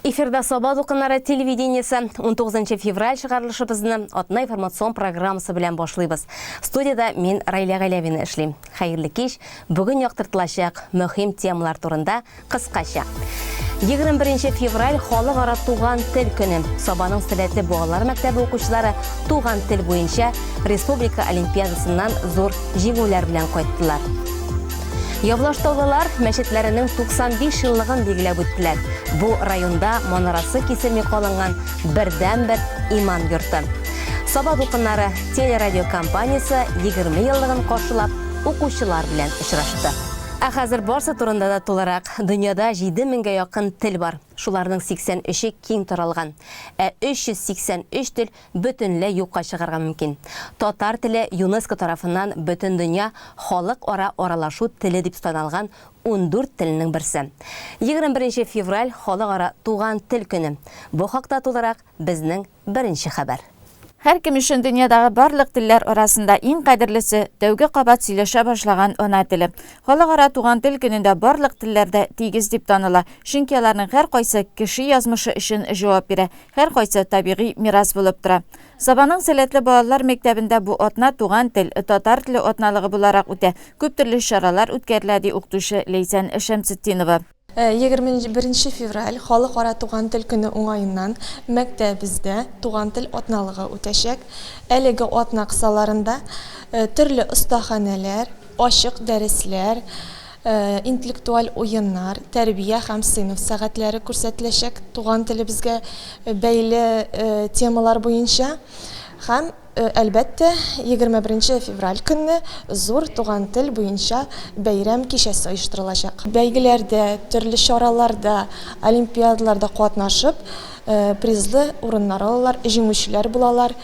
Эфирда Саба дулкыннары телевидениесе 19 февраль чыгарылышыбызны атна информацион программасы белән башлыйбыз. Студиядә мин Райлә Галәвина эшлим. Хәерле кич. Бүген яктыртылачак мөһим темалар турында кыскача. 21 февраль халыкара туган тел көне. Сабаның сәләтле балалар мәктәбе укучылары туган тел буенча республика олимпиадасыннан зур җиңүләр белән кайттылар. Явлаштаулылар мәчетләренең 95 еллыгын билгеләп үттеләр. Бу районда манарасы киселми калынган бердәнбер иман йорты. Саба дулкыннары телерадиокомпаниясе 20 еллыгын каршылап, укучылар белән очрашты. Ә хәзер барсы турында да тулырак. Дөньяда 7 меңгә якын тел бар. Шуларның 83-е киң таралган. Ә 383 тел бөтенләй юкка чыгарга мөмкин. Татар теле ЮНЕСКО тарафыннан бөтендөнья халыкара аралашу теле дип саналган 14 телнең берсе. 21 нче февраль Халыкара туган тел көне. Бу хакта тулырак безнең беренче хәбәр. Һәркем өчен дөньядагы барлык телләр арасында иң кадерлесе, тәүге кабат сөйләшә башлаган ана теле. Халыкара туган тел көнендә барлык телләр дә тигез дип таныла, чөнки аларның һәркайсы кеше язмышы өчен җавап бирә, Һәркайсы табигый мирас булып тора. Сабаның сәләтле балалар мәктәбендә бу атна Туган тел, татар теле атналыгы буларак үтә. Күп төрле чаралар үткәрелә, ди укытучы Ләйсән Шәмсетдинова. 21 февраль, Халыкара туган тел көне уңаеннан мәктәбебездә Туган тел атналыгы үтәчәк. Әлеге атна кысаларында төрле остаханәләр, ачык дәресләр, Интеллектуаль уеннар, тәрбия һәм сыйныф сәгатьләре күрсәтеләчәк туган телебезгә бәйле темалар буенча. Һәм, әлбәттә, 21 февраль көнне зур туган тел буенча бәйрәм кичәсе оештырылачак. Бәйгеләрдә, төрле чараларда, олимпиадаларда катнашып, призлы урыннар алалар, җиңүчеләр булалар.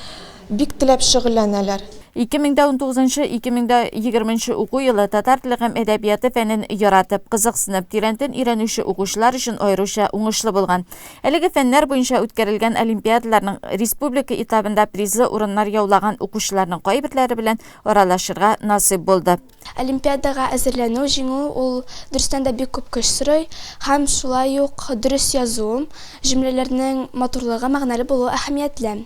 Бик теләп шөгыльләнәләр. 2019 2020 уку елы татар теле һәм әдәбияты фәнен яратып, кызыксынып, тирәнтен өйрәнүче укучылар өчен аеруча уңышлы булган. Әлеге фәннәр буенча үткәрелгән олимпиадаларның республика этабында призлы урыннар яулаган укучыларның кайберләре белән аралашырга насыйп булды. Олимпиадага әзерләнү, җиңү ул дөрестән дә бик күп көч сорый һәм шулай ук дөрес язу, җөмләләрнең матурлыгы, мәгънәле булуы әһәмиятле.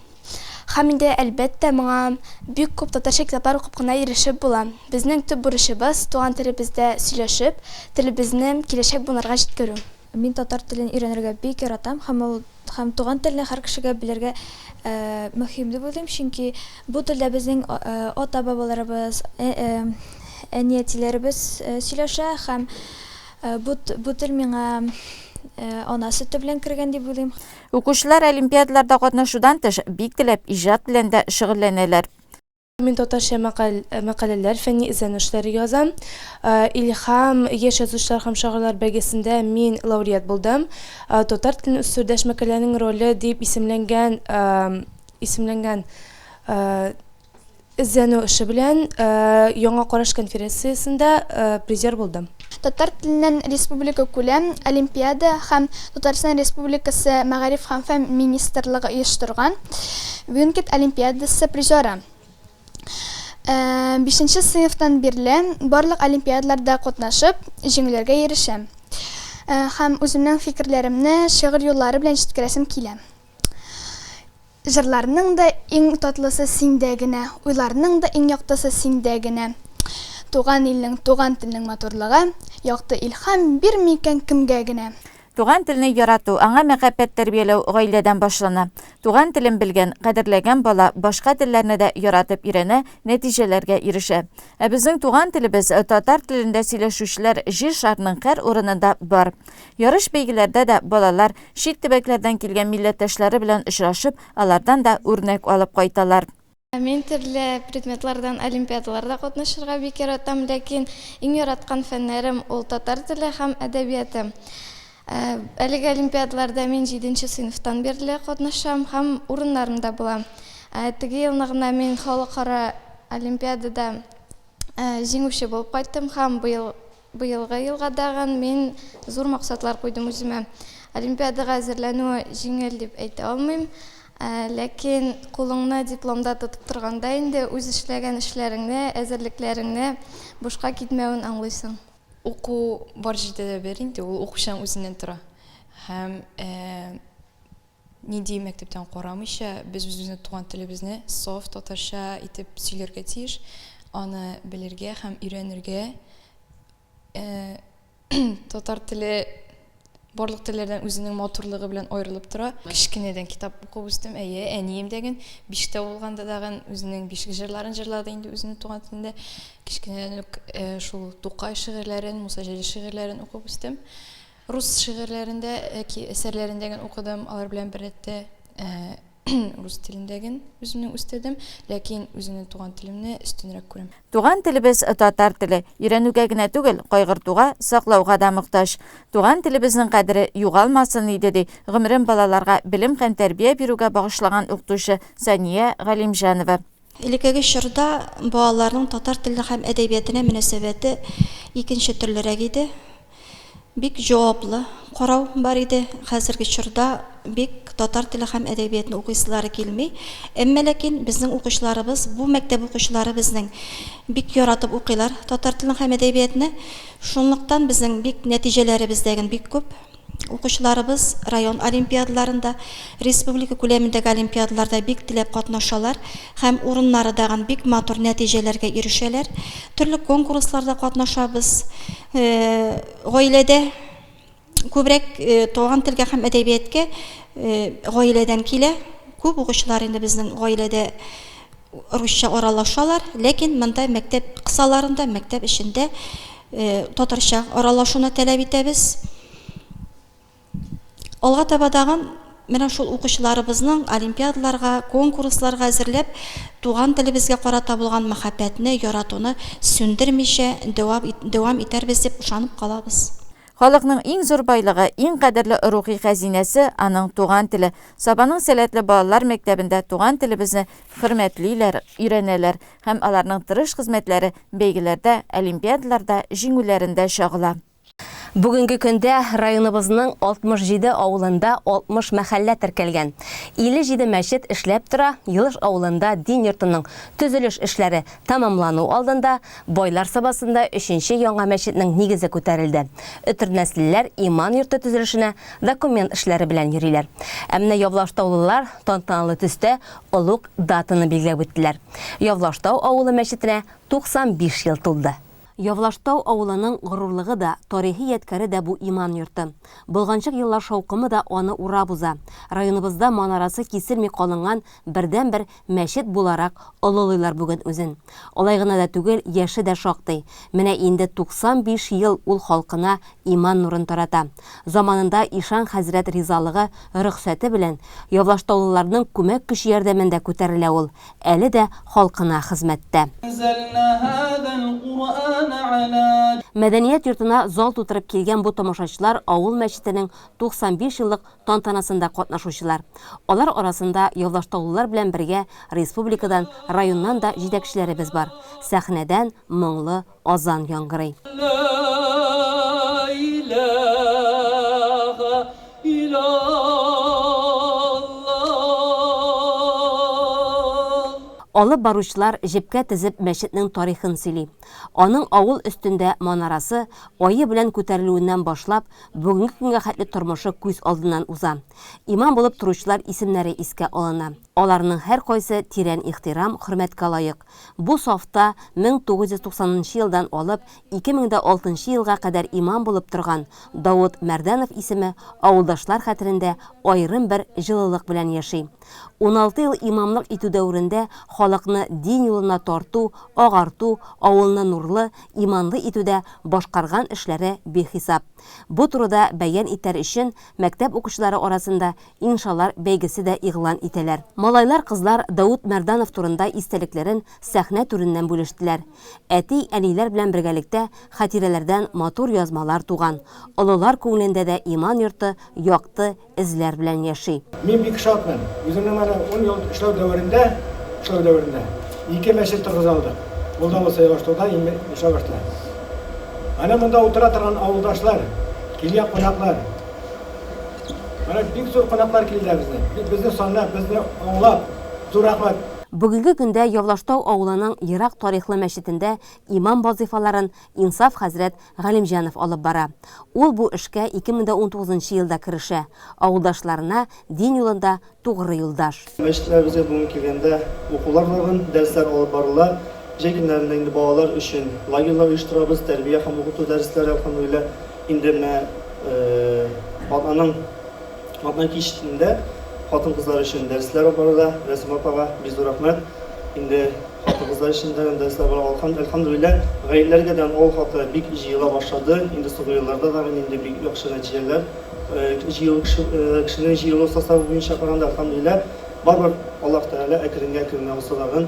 Һәм инде, әлбәттә, моңа бик күп татарча китаплар укып кына ирешеп була. Безнең төп бурычыбыз, туган телебездә сөйләшеп, телебезне киләчәк буыннарга җиткерү. Мин татар телен өйрәнергә бик яратам һәм ул һәм туган телне һәр кешегә белергә мөһим дип уйлыйм, чөнки бу телдә безнең ата-бабаларыбыз, әни-әтиләребез сөйләшә һәм бу бу тел миңа ана сөте белән кергән дип уйлыйм. Укучылар олимпиадаларда катнашудан тыш, бик теләп иҗат белән дә шөгыльләнәләр. Мин татарча мәкаль, мәкаләләр, фәнни эзләнү эшләре язам. Илһам яшь язучылар һәм шагыйрьләр бәйгесендә мин лауреат булдым. Татар телен үстерүдә эшмәкәрләрнең роле дип исемләнгән исемләнгән Эзләнү эше белән Яңа караш конференциясендә призер булдым. Татар теленнән республикакүләм олимпиада һәм Татарстан Республикасы Мәгариф һәм фән министрлыгы оештырган Винкет олимпиадасы призеры. Бишенче сыйныфтан бирле барлык олимпиадаларда катнашып, җиңүләргә ирешәм. Һәм үземнең фикерләремне шигырь юллары белән җиткерәсем килә. Җырларның да иң татлысы синдә генә, Уйларның да иң яктысы синдә генә. Туган илнең, туган телнең матурлыгы Якты илһам бирми икән кемгә генә. Туган телне ярату, аңа мәхәббәт тәрбияләү гаиләдән башлана. Туган телен белгән, кадерләгән бала башка телләрне дә яратып өйрәнә, нәтиҗәләргә ирешә. Ә безнең туган телебез, татар телендә сөйләшүчеләр Җир шарының һәр урынында бар. Ярыш-бәйгеләрдә дә балалар Чит төбәкләрдән килгән милләттәшләре белән очрашып, алардан да үрнәк алып кайталар. Мин төрле предметлардан олимпиадаларда катнашырга бик яратам, ләкин иң яраткан фәннәрем ул татар теле һәм әдәбияты. Әлеге олимпиадаларда мин җиденче сыйныфтан бирле катнашам һәм урыннарым да була. Теге елны гына мин халыкара олимпиадада җиңүче булып кайттым һәм быел Быелгы елга тагын мин зур максатлар куйдым үземә. Олимпиадага әзерләнү җиңел дип әйтә алмыйм. Ләкин кулыңны дипломда тотып торганда инде үз эшләгән эшләреңне, әзерлекләреңне бушка китмәвен аңлыйсың. Уку бар җирдә дә бер инде, ул укучының үзеннән тора. Һәм нинди мәктәптән карамыйча, без үзебезнең туган телебезне саф татарча итеп сөйләргә тиеш, аны белергә һәм өйрәнергә. Татар теле барлык телләрдән үзенең матурлыгы белән аерылып тора. Кечкенәдән китап укып үстем. Әйе, әнием дәген биштә булганда дагын үзенең бишек җырларын җырлады инде үзенең туган телендә. Кечкенәдән үк шул Тукай шигырьләрен, Муса Җәлил шигырьләрен укып үстем. Рус шигырьләрен дә, әсәрләрен дә укыдым, алар белән бер рәттә рус телендәген үземнең үстердем, ләкин үземнең туган телемне өстенрәк күрәм. Туган телебез, татар теле, өйрәнүгә генә түгел, кайгыртуга, саклауга да мохтаҗ. Туган телебезнең кадере югалмасын иде, ди гомерен балаларга белем һәм тәрбия бирүгә багышлаган укытучы Сания Галимҗанова. Элеккеге чорда балаларның татар теленә һәм әдәбиятына мөнәсәбәте икенче төрлерәк иде. Бик җаваплы карау бар иде. Хәзерге чорда бик татар теле һәм әдәбиятны укыйсылары килми. Әмма ләкин безнең укучыларыбыз, бу мәктәп укучылары безнең бик яратып укыйлар татар телен һәм әдәбиятны. Шунлыктан безнең бик нәтиҗәләребез дә бик күп. Укучыларыбыз район олимпиадаларында, республика күләмендәге олимпиадаларда бик теләп катнашалар һәм урыннары дагын бик матур нәтиҗәләргә ирешәләр. Төрле конкурсларда катнашабыз. Гаиләдә күбрәк туган телгә һәм әдәбиятка гаиләдән килә. Күп укучылар инде безнең гаиләдә русча аралашалар, ләкин монда мәктәп кысаларында, мәктәп эчендә татарча аралашуны таләп итәбез. Алга таба тагын менә шул укучыларыбызның олимпиадаларга, конкурсларга әзерләп, туган телебезгә карата булган мәхәббәтне, яратуны сүндермичә дәвам итәрбез дип ышанып калабыз. Халыкның иң зур байлыгы, иң кадерле рухи хәзинәсе, аның туган теле. Сабаның сәләтле балалар мәктәбендә туган телебезне хөрмәтлиләр, өйрәнәләр һәм аларның тырыш хезмәтләре бәйгеләрдә, олимпиадаларда җиңүләрендә чагыла. Бүгенге көндә районыбызның 67 авылында 60 мәхәллә теркәлгән. 57 мәчет эшләп тора, Елыш авылында дин йортының төзелеш эшләре тәмамлану алдында, Байлар Сабасында өченче яңа мәчетнең нигезе күтәрелде. Өтернәслеләр иман йорты төзелешенә документ эшләре белән йөриләр. Ә менә явлаштаулылар тантаналы төстә олуг датаны билгеләп үттеләр. Явлаштау авылы мәчетенә 95 ел тулды. Явлаштау авылының горурлыгы да, тарихи ядкәре дә бу иман йорты. Болганчык еллар шаукымы да аны урап уза. Районыбызда манарасы киселми калынган бердәнбер мәчет буларак олылыйлар бүген үзен. Алай гына да түгел, яше дә шактый. Менә инде 95 ел ул халкына иман нурын тарата. Заманында ишан хәзрәт ризалыгы, рөхсәте белән, явлаштаулыларның күмәк көче ярдәмендә күтәрелә ул. Әле дә халкына хезмәттә. Мәдәният йортына зал тутырып килгән бу тамашачылар авыл мәчетенең 95 еллык тантанасында катнашучылар. Алар арасында явлаштаулылар белән бергә республикадан, районнан да җитәкчеләребез бар. Сәхнәдән моңлы азан яңгырый. Алып баручылар җепкә тезеп мәчетнең тарихын сөйли. Аның авыл өстендә манарасы ае белән күтәрелүеннән башлап, бүгенге көнгә хәтле тормышы күз алдыннан уза. Имам булып торучылар исемнәре искә алына. Аларның һәркайсы тирән ихтирам, хөрмәткә лаек. Бу сафта 1990 нчы елдан алып 2006 нчы елга кадәр имам булып торган Давыт Мәрдәнов исеме авылдашлар хәтерендә аерым бер җылылык белән яши. 16 ел имамлык итү дәверендә халыкны дин юлына тарту, агарту, авылны нурлы, иманлы итүдә башкарган эшләре бихисап. Бу турыда бәян итәр өчен мәктәп укучылары арасында иншалар бәйгесе дә игълан итәләр. Малайлар-кызлар Даут Мәрданов турында истәлекләрен сәхнә түреннән бүлештеләр. Әти, әниләр белән бергәлектә хатирәләрдән матур язмалар туган. Олылар күңелендә дә иман йорты якты эзләр белән яши. Мин бик шатмын. Үземнең менә ун ел эшләү дәверендә, эшләү дәверендә ике мәчет торгыза алдык. Ул да булса Яваштауда, Мишәбашта. Әнә монда утыра торган авылдашлар, килгән кунаклар. Менә бик зур кунаклар килде безне. Бик безне санлап, безне аңлап, зур рәхмәт. Бүгенге көндә Явлаштау авылының ерак тарихлы мәчетендә имам вазыйфаларын Инсаф хәзрәт Галимҗанов алып бара. Ул бу эшкә 2019 нчы елда керешә. Авылдашларына дин юлында тугры юлдаш. Мәчетләребезгә бүген килгәндә укулар тагын, дәресләр алып барыла. Җәй көннәрендә инде балалар өчен лагерьлар оештырабыз, тәрбия һәм укыту дәресләре, әлхәмдүлилләһ. Инде менә атнаның атна кичендә хатын-кызлар өчен дәресләр алып барыла. Рәсимә апага бик зур рәхмәт. Инде хатын-кызлар өчен дә дәресләр бара. Әлхәмдүлилләһ, гаиләләргә дә авыл халкы бик җыела башлады. Инде соңгы елларда тагын инде бик яхшы нәтиҗәләр. Җыелу кешенең җыелу составы буенча караганда, әлхәмдүлилләһ, барыбер Аллаһ Тәгалә әкренгә-әкренгә булса тагын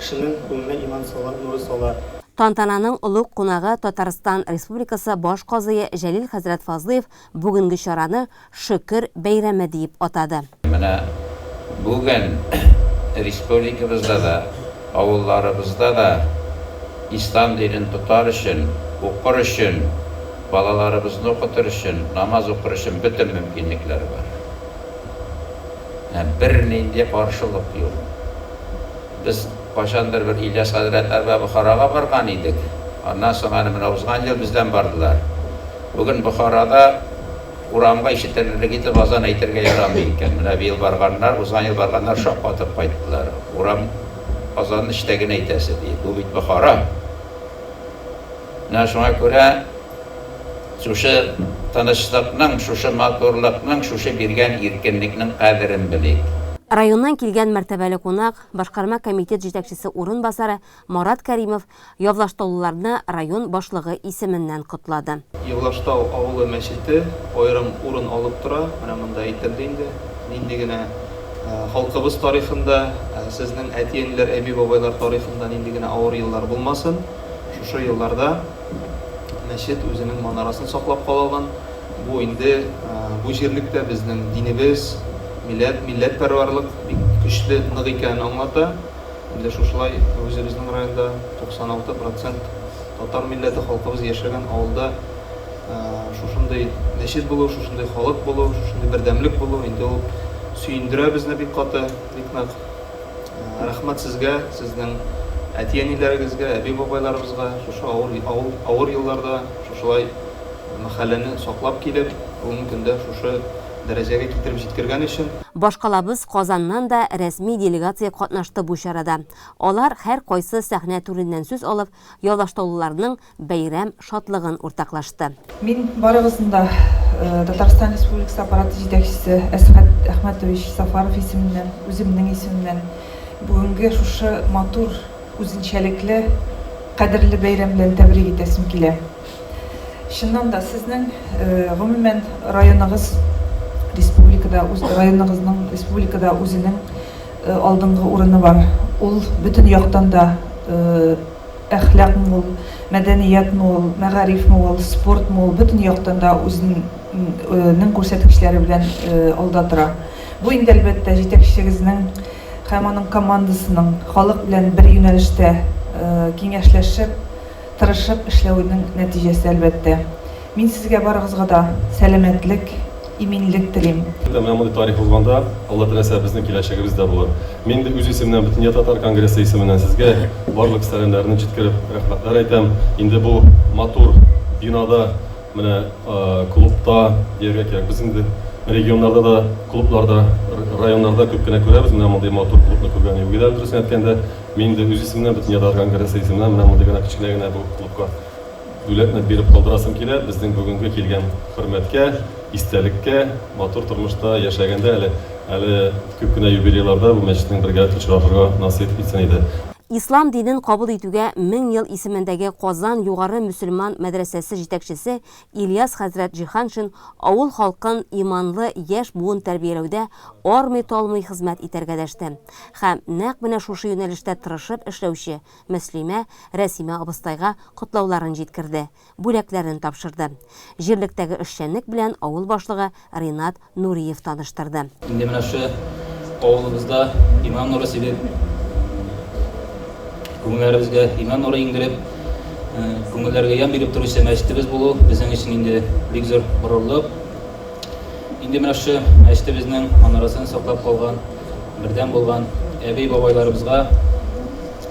кешенең күңеленә иман сала, нуры сала. Тантананың олуг кунагы Татарстан Республикасы баш казые Җәлил хәзрәт Фазлыев бүгенге чараны Шөкер бәйрәме диеп атады. Менә бүген республикабызда да, авылларыбызда да ислам динен тотар өчен, укыр өчен, балаларыбызны укытыр өчен, намаз укыр өчен бөтен мөмкинлекләр бар. Менә бернинди каршылык юк. Без кайчандыр бер Ильяс хәзрәтләр белән Бохарага барган идек. Аннан соң әле менә узган ел бездән бардылар. Бүген Бохарада урамга ишетелерлек итеп азан әйтергә ярамый икән. Менә быел барганнар, узган ел барганнар шаккатып кайттылар. Урам азанын эчтә генә әйтәсе, ди. Бу бит Бохара. Менә шуңа күрә шушы тынычлыкның, шушы матурлыкның, шушы биргән иркенлекнең кадерен белик. Районнан килгән мәртәбәле кунак, башкарма комитет җитәкчесе урынбасары Марат Кәримов явлаштаулыларны район башлыгы исеменнән котлады. Явлаштау авылы мәчете аерым урын алып тора. Менә монда әйтелде инде, нинди генә халкыбыз тарихында, сезнең әти-әниләр, әби-бабайлар тарихында нинди генә авыр еллар булмасын, шушы елларда мәчет үзенең манарасын саклап кала алган. Бу инде бу җирлектә безнең динебез, милләт, милләтпәрварлык бик көчле, нык икәнен аңлата. Инде шушылай үзебезнең районда 96 процент татар милләте халкыбыз яшәгән авылда шушындый мәчет булу, шушындый халык булу, шушындый бердәмлек булу инде ул сөендерә безне бик каты, бик нык. Рәхмәт сезгә, сезнең әти-әниләрегезгә, әби-бабайларыбызга шушы авыр, авыр елларда шушылай мәхәлләне саклап килеп, бүгенге көндә шушы дәрәҗәгә китереп җиткергән өчен. Башкалабыз Казаннан да рәсми делегация катнашты бу чарада. Алар һәркайсы сәхнә түреннән сүз алып, явлаштаулыларның бәйрәм шатлыгын уртаклашты. Мин барыгызны да Татарстан Республикасы Аппараты җитәкчесе Әсхәт Әхмәтович Сафаров исеменнән, үземнең исемемнән бүгенге шушы матур, үзенчәлекле, кадерле бәйрәм белән тәбрик итәсем килә. Чыннан да, сезнең, гомумән, районыгыз республикада, үз районыгызның республикада үзенең алдынгы урыны бар. Ул бөтен яктан да әхлакмы ул, мәдәниятме ул, мәгарифме ул, спортмы ул, бөтен яктан да үзенең күрсәткечләре белән алда тора. Бу инде, әлбәттә, җитәкчегезнең һәм аның командасының халык белән бер юнәлештә киңәшләшеп, тырышып эшләвенең нәтиҗәсе, әлбәттә. Мин сезгә барыгызга да сәламәтлек, иминлек телим. Менә мондый тарих узганда, Алла теләсә, безнең киләчәгебез дә булыр. Мин инде үз исемнән, Бөтендөнья татар конгрессы исеменнән сезгә барлык сәламнәрне җиткереп, рәхмәтләр әйтәм. Инде бу матур бинада, менә клубта дияргә кирәк, без инде регионнарда да, клубларда, районнарда күп кенә күрәбез, менә мондый матур клубны күргән юк иде әле, дөресен әйткәндә. Мин инде үз исемнән, Бөтендөнья татар конгрессы исеменнән менә мондый гына кечкенә генә бу клубка Бүләкне биреп калдырасым килә, безнең бүгенге килгән хөрмәткә, истәлеккә, матур тормышта яшәгәндә әле, әле күп кенә юбилейларда бу мәчетнең бергә очрашырга насыйп итсен иде. Ислам динен кабул итүгә 1000 ел исемендәге Казан югары мөселман мәдрәсәсе җитәкчесе Ильяс хәзрәт Җиһаншин авыл халкын иманлы яшь буын тәрбияләүдә армый-талмый хезмәт итәргә дәште. Һәм нәкъ менә шушы юнәлештә тырышып эшләүче Мөслимә Рәсимә абыстайга котлауларын җиткерде, бүләкләрен тапшырды. Җирлектәге эшчәнлек белән авыл башлыгы Ринат Нуриев таныштырды. Инде менә шушы авылыбызда иман нуры сибеп, күңелләребезгә иман нуры иңдереп, күңелләргә ямь биреп торучы мәчетебез булу безнең өчен инде бик зур горурлык. Инде менә шушы мәчетебезнең манарасын саклап калган, бердәм булган. Әби-бабайларыбызга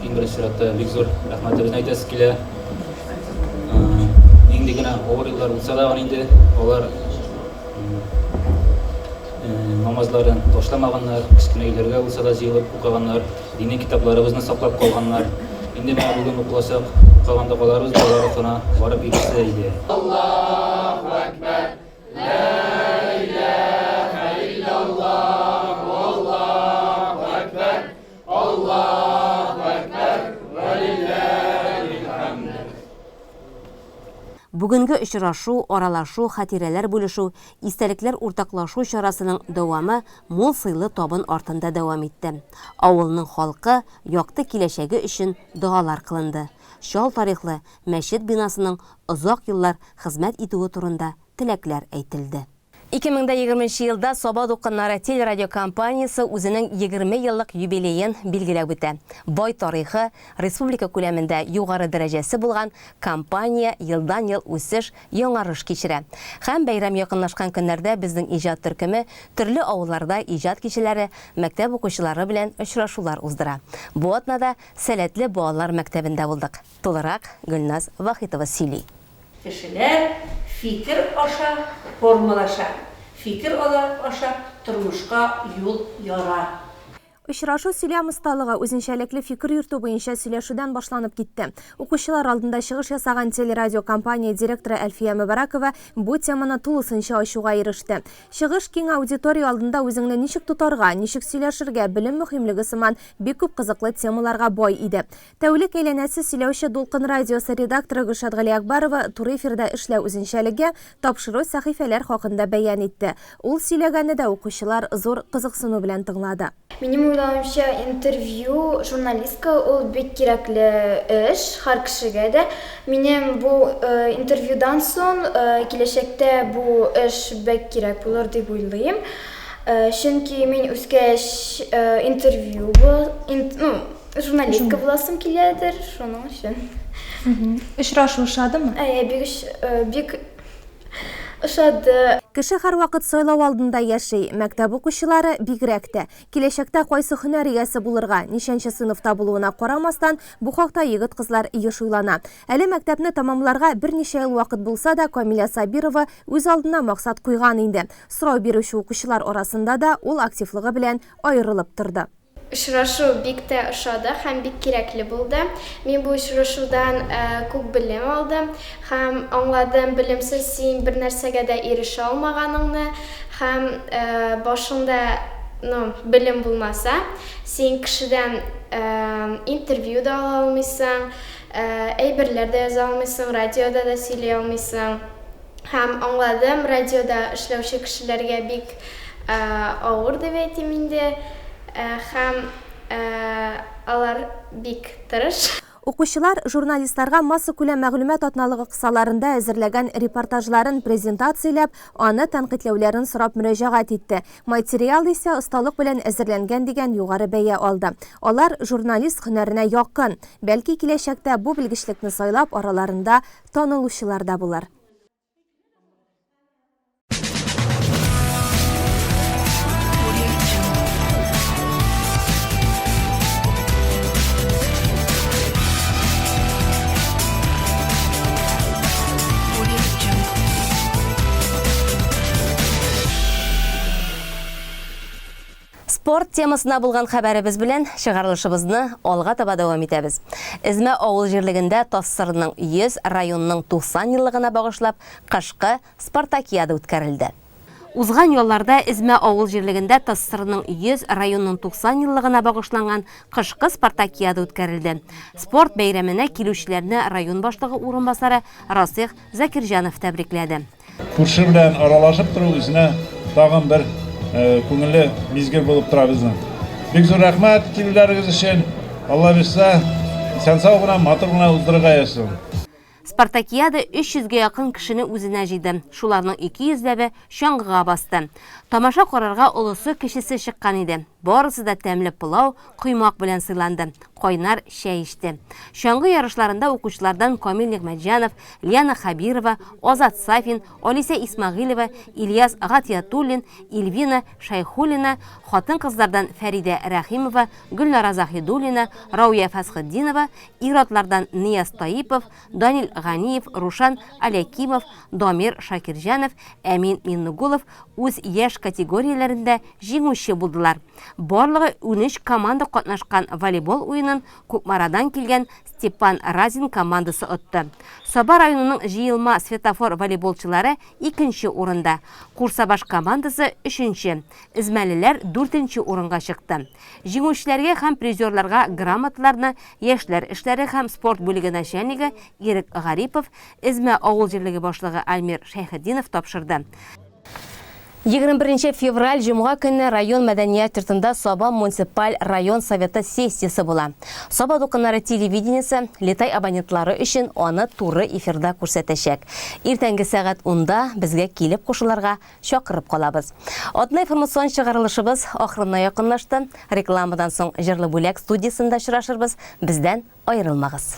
иң беренче чиратта бик зур рәхмәтебезне әйтәсе килә. Нинди генә авыр еллар булса да, инде алар намазларын ташламаганнар, кечкенә өйләргә булса да җыелып укыганнар, дини китапларыбызны саклап калганнар. Инде менә бүген укылачак, укыган догаларыбыз да алар рухына барып ирешсә иде. Аллаһу әкбәр, Лә иләһә илляллаһ, Аллаһу әкбәр, Аллаһу әкбәр, вә лилләһил хәмд. Бүгенге очрашу, аралашу, хатирәләр бүлешү, истәлекләр уртаклашу чарасының дәвамы мул сыйлы табын артында дәвам итте. Авылның халкы якты киләчәге өчен догалар кылынды. Чал тарихлы мәчет бинасының озак еллар хезмәт итүе турында теләкләр әйтелде. 2020 нче елда Саба дулкыннары телерадиокомпаниясе үзенең 20 еллык юбилеен билгеләп үтә. Бай тарихы, республика күләмендә югары дәрәҗәсе булган компания елдан-ел үсеш, яңарыш кичерә. Һәм бәйрәм якынлашкан көннәрдә безнең иҗат төркеме төрле авылларда иҗат кичәләре, мәктәп укучылары белән очрашулар уздыра. Бу атнада Сәләтле балалар мәктәбендә булдык. Тулырак Гөлназ Вахитова сөйли. Кешеләр фикер аша формалаша, фикер алар аша тормышка юл яра. Очрашу сөйләм осталыгы, үзенчәлекле фикер йөртү буенча сөйләшүдән башланып китте. Укучылар алдында чыгыш ясаган телерадиокомпания директоры Әлфия Мөбарәкова бу теманы тулысынча ачуга иреште. Чыгыш киң аудитория алдында үзеңне ничек тотарга, ничек сөйләшергә, белем мөһимлеге сыман бик күп кызыклы темаларга бай иде. Тәүлек әйләнәсе сөйләүче Дулкын радиосы редакторы Гөлшат Галиәкбәрова туры эфирда эшләү үзенчәлеге, тапшыру сәхифәләр хакында бәян итте. Ул сөйләгәнне дә укучылар зур кызыксыну белән тыңлады. Минем уйлавымча, интервью, журналистка ул бик кирәкле эш һәр кешегә дә. Минем бу интервьюдан соң киләчәктә бу эш бик кирәк булыр дип уйлыйм. Чөнки мин үскәч интервью, ну, Журналистка буласым киләдер, шуның өчен. Очрашу ошадымы? Әйе, бик бик ошады. Кеше һәрвакыт сайлау алдында яши, мәктәп укучылары бигрәк тә. Киләчәктә кайсы һөнәр иясе булырга, ничәнче сыйныфта булуына карамастан, бу хакта егет-кызлар еш уйлана. Әле мәктәпне тәмамларга берничә ел вакыт булса да, Камилә Сабирова үз алдына максат куйган инде. Сорау бирүче укучылар арасында да ул активлыгы белән аерылып торды. Очрашу бик тә ошады һәм бик кирәкле булды. Мин бу очрашудан күп белем алдым һәм аңладым, белемсез син бернәрсәгә дә ирешә алмаганыңны һәм башыңда, ну, белем булмаса, син кешедән интервью да ала алмыйсың, әйберләр дә яза алмыйсың, радиода да сөйли алмыйсың. Һәм аңладым, радиода эшләүче кешеләргә бик авыр дип әйтим инде. Һәм алар бик тырыш. Укучылар журналистларга массакүләм мәгълүмат атналыгы кысаларында әзерләгән репортажларын презентацияләп, аны тәнкыйтьләүләрен сорап мөрәҗәгать итте. Материал исә осталык белән әзерләнгән дигән югары бәя алды. Алар журналист һөнәренә якын. Бәлки киләчәктә бу белгечлекне сайлап, араларында танылучылар да булыр. Спорт темасына булган хәбәребез белән чыгарылышыбызны алга таба дәвам итәбез. Эзмә авыл җирлегендә ТАССРның 100, районның 90 еллыгына багышлап кышкы спартакиада үткәрелде. Узган ялларда Эзмә авыл җирлегендә ТАССРның 100, районның 90 еллыгына багышланган кышкы спартакиада үткәрелде. Спорт бәйрәменә килүчеләрне район башлыгы урынбасары Расыйх Закирҗанов тәбрикләде. Күрше белән аралашып тору үзенә тагын бер күңелле мизгел булып тора безнең. Бик зур рәхмәт килүләрегез өчен. Алла бирсә, исән-сау гына, матур гына уздырырга язсын. Спартакиада 300 гә якын кешене үзенә җыйды, шуларның 200 ләбе чаңгыга басты. Тамаша карарга олысы-кечесе чыккан иде. Барысы да тәмле пылау, коймак белән сыйланды, кайнар чәй эчте. Чаңгы ярышларында укучылардан Камил Нигъмәтҗанов, Лиана Хәбирова, Азат Сафин, Алисә Исмәгыйлева, Ильяс Гатиятуллин, Ильвина Шәйхуллина, хатын-кызлардан Фәридә Рәхимова, Гөлнара Заһидуллина, Рауя Фәсхетдинова, ир-атлардан Нияз Таипов, Данил Ганиев, Рушан Алякимов, Дамир Шакирҗанов, Әмин Миннегулов үз яшь категорияләрендә җиңүче булдылар. Барлыгы 13 команда катнашкан волейбол уенын Кукмарадан килгән Степан Разин командасы отты. Саба районының җыелма Светофор волейболчылары икенче урында, Курсабаш командасы өченче, эзмәлеләр дүртенче урынга чыкты. Җиңүчеләргә һәм призерларга грамоталарны яшьләр эшләре һәм спорт бүлеге начальнигы Ирек Гарипов, Эзмә авыл җирлеге башлыгы Альмир Шәйхетдинов тапшырды. 21 февраль җомга көнне район мәдәният йортында Саба муниципаль район советы сессиясе була. Саба дулкыннары телевидениесе Летай абонентлары өчен аны туры эфирда күрсәтәчәк. Иртәнге сәгать унда безгә килеп кушылырга чакырып калабыз. Атна информацион чыгарылышыбыз ахырына якынлашты. Рекламадан соң Җырлы бүләк студиясендә очрашырбыз. Бездән аерылмагыз.